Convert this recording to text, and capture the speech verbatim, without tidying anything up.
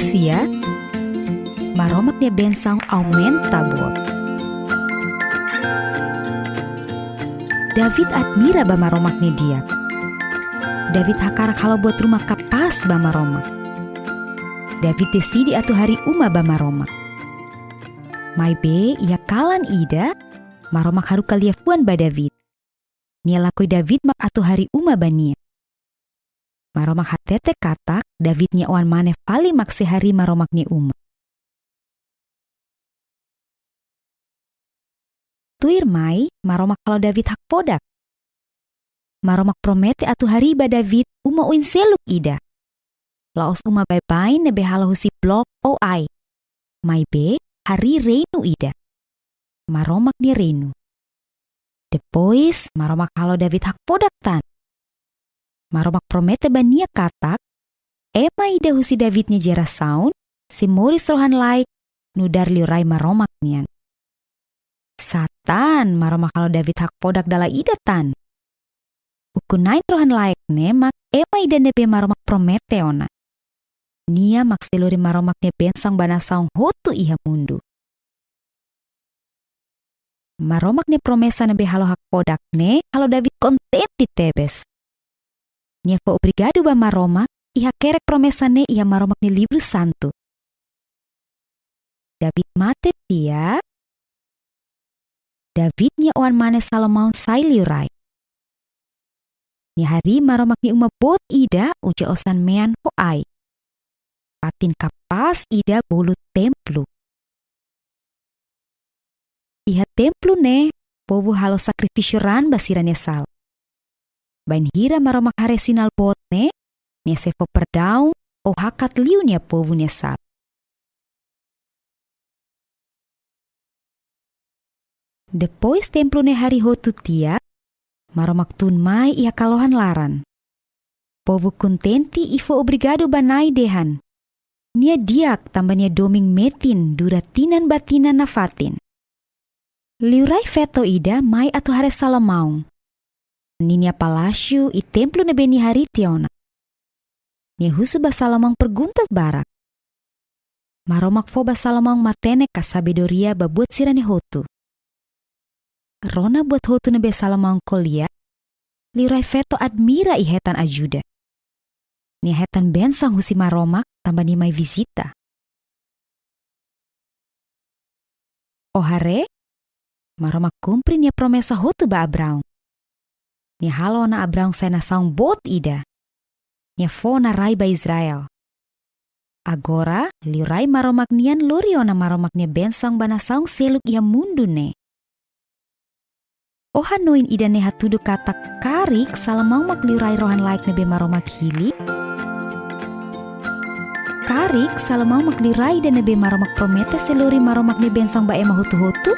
sia, Maromak nia bensaun aumenta boot. David admira ba Maromak nia di'ak. David hakarak halo buat ruma kapás ba Maromak. David deside atu harii uma ba Maromak. Maibé iha kalan ida, Maromak haruka liafuan ba David. Nia lakohi David mak atu harii uma ba nia. Maromak hatete katak David nia oan-mane fali mak sei harii Maromak nia uma. Tuirmai, Maromak halo David hakfodak. Maromak promete atu harii ba David uma oin seluk ida. La'ós uma baibain ne'ebé halo husi blok ou ain. Maibé, harii reinu ida. Maromak nia reinu. Depois, Maromak halo David hakfodak tan. Maromak promete ba nia katak, ema ida husi David nia jerasaun, sei moris rohan-laek nu'udar liurai Maromak nian. Sá tan, Maromak halo David hakfodak dala ida tan. Ukun-na'in rohan-laek ne'e mak ema ida ne'ebé Maromak promete ona. Nia mak sei lori Maromak nia bensaun ba nasaun hotu iha mundu. Maromak nia promesa ne'ebé halo hakfodak ne'e halo David kontente tebes. Nia fó obrigadu ba Maromak, i hakerek promesa ne'e iha Maromak nia livru santu. David mate tiha, David nia oan-mane Salomão sai liurai. Nia harii Maromak nia uma boot ida uza osan-mean ho ain. Fatin kapás ida bolu templu. Iha templu ne'e, povu halo sakrifísiu raan ba sira-nia sala. Bainhira Maromak haree sinál boot ne'e, nia sei fó perdaun ou hakat liu nia povu nia sala. Depois templu ne'e harii hotu tiha, Maromak tun mai iha kalohan laran. Povu kontente i fó obrigadu ba Na'i dehan: Nia di'ak tanba nia domin metin dura tinan ba tinan nafatin. Liurai feto ida mai atu haree Salomão. Ninia palásiu i templu ne'ebé nia harii tiha ona. Nia husu ba Salomão perguntas barak. Maromak fó ba Salomão matenek ka sabedoria ba buat sira-ne'e hotu. Rona buat hotu ne'ebé Salomão ko'alia, liurai feto admira i hetan ajuda. Nia hetan bensaun husi Maromak tanba nia mai vizita. Ó haree, Maromak kumpre nia promesa hotu ba Abraão. Nia halo ona Abraão sai nasaun boot ida. Nia fó ona rai ba Israel. Agora, liurai Maromak nian lori ona Maromak nia bensaun ba nasaun seluk iha mundu ne'e. Ó hanoin ida-ne'e hatudu katak karik Salomão mak liurai rohan-laek ne'ebé Maromak hili? Karik Salomão mak liurai ida ne'ebé Maromak promete sei lori Maromak nia bensaun ba ema hotu-hotu?